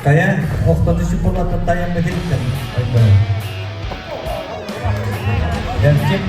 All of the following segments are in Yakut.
Хайа, охто түсүп боллаттан тайан бетириттен. Эрчим,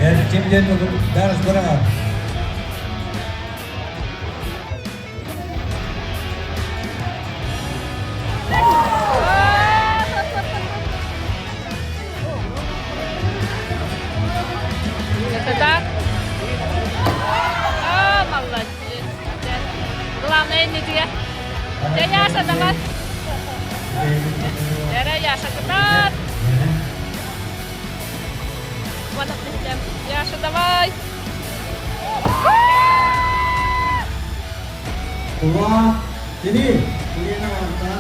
Эрчим диэн бүгүн дарс быраҕар. Это так? А, молодец. Главное не тебе. Яша, давай. Яша, куда? Яша, давай. Два, три. Лена Ванта.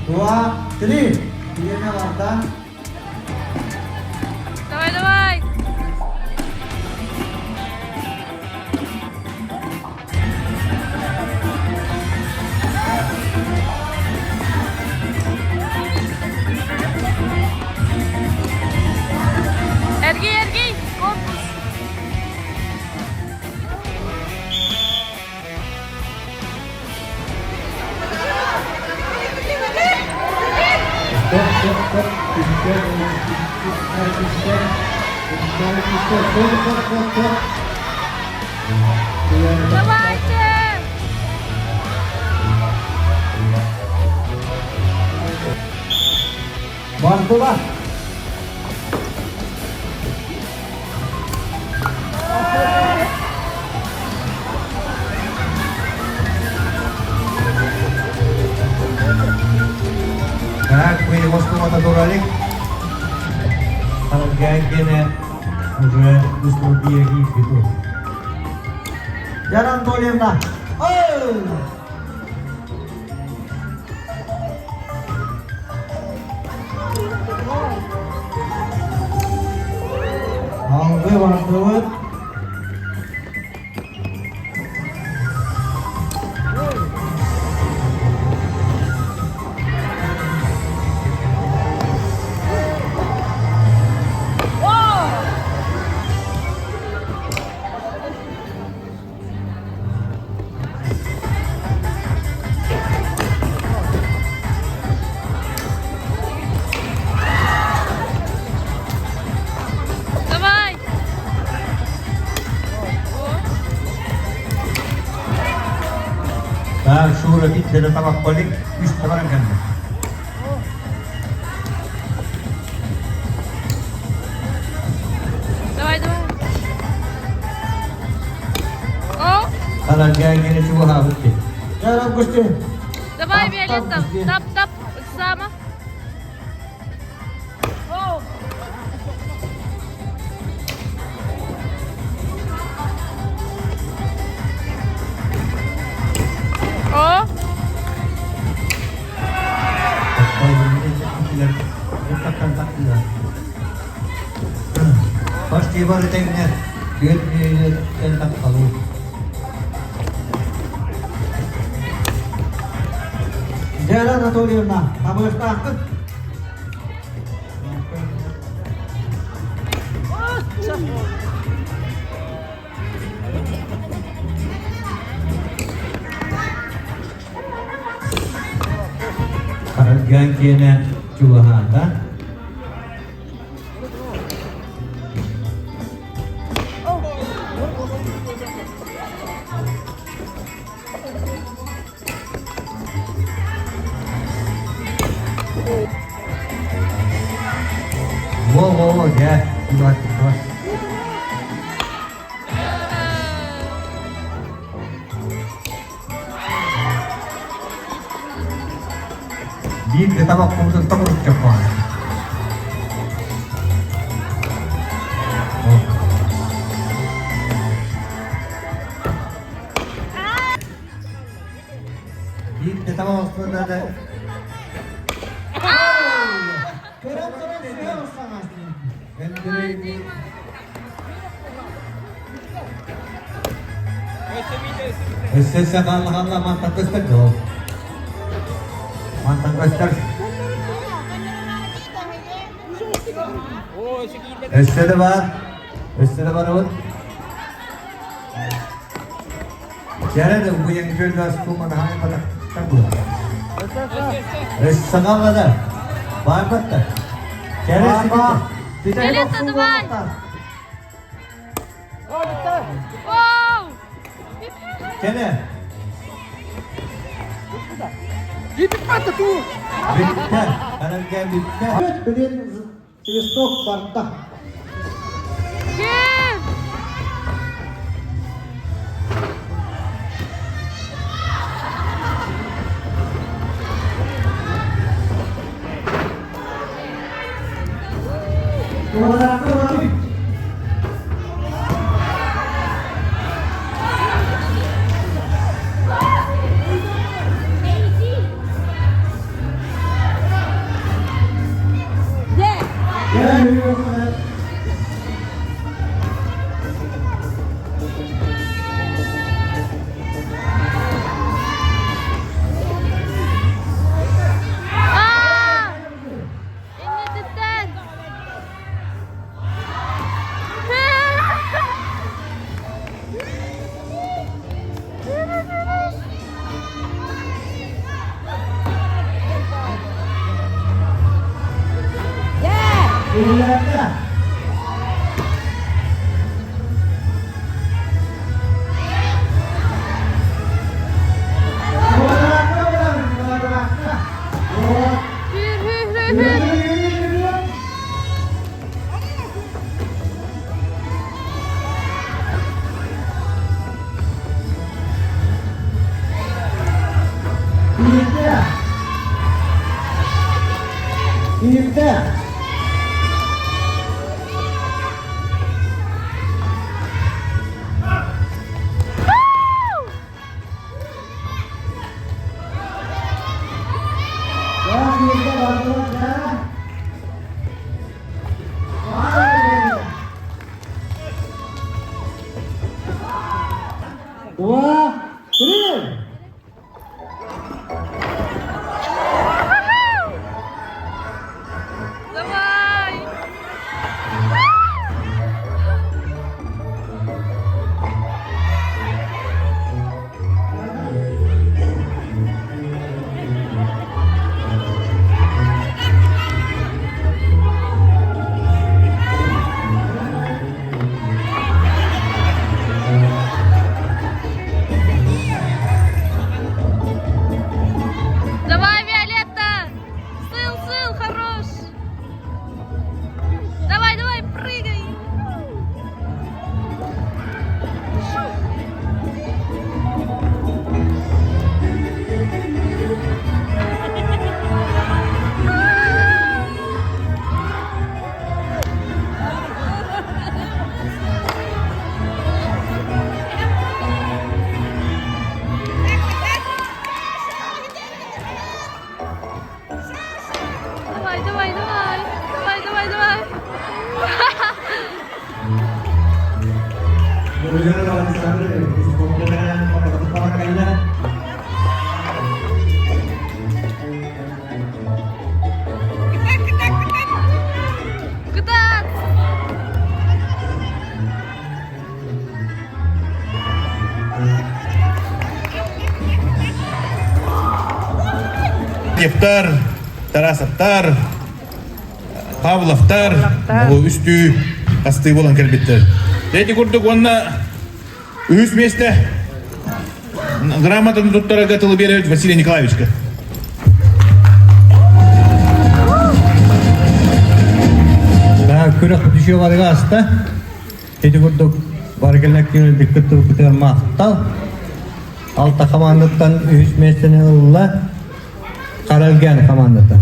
Два, три. Елена Варта. Давай, давай. Эргий, эргий, корпус. Стоп, стоп, стоп. Түстер, түстер, түстер, түстер, стоп, стоп, стоп, стоп. Давайте! Бардыла. Так, мы его снова дуралик. Гене уже быстро бегит. Яна Анатольевна. Оу! Алгы бардыбыт. Давай! Так, Шура битлері табақ болик, үш табаран кәнді. Давай, давай. О! Харалган гене чуга битти. Ярам күшті. Давай, Тап, Виолетта. тап, бізге. Тап, тап. Сама. О! О! Почти бар теңне. Бет мейлеттен таққалу. Вера Анатольевна, табыштаққыт. Харалган кене чугахата. Во-во-во, я, два, два. Биир табак кумутун тоқуруп чоппоон. Биир табак остуна Давай, Дима. Өссө өссө хаалла хаалла мантан көстөр дьол. Мантан көстөр. Өссө да бар. Өссө да барабыт. Кэрэ уйан көллөс куманаһай батактар була. Өссө хаалла да. Бар батта. Кэрэ сигите. Виолетта, давай! Вау! Кэлэ. Бүппэтэ туу. Бүттэ. Харалга бүттэ. Билин свисток барда. Ким? Аа! Иннититтэн! Hür hür hür hür! Два, три. Давай! Давай, Виолетта! Сыл, сыл, хорош! Давай, давай, прыгай! Шу! Давай, давай, давай! Давай, давай, давай! Buongiorno Alessandro, кэллэ. Кытаат! Евтар, Тарасовтар, Павловтар, ол үстүү хастыы болан кэлбиттэр. Эти курдук уонна үһүс миэстэ грамотаны туттарарга тылы биэрэбит Василий Николаевичка. Да, күрэх түшүө барыга аста. Ити курдук баргелек киирбиккит турбутугар махтал. Алта хамаандаттан үһүс миэстэни ылла. Харалган хамаандата.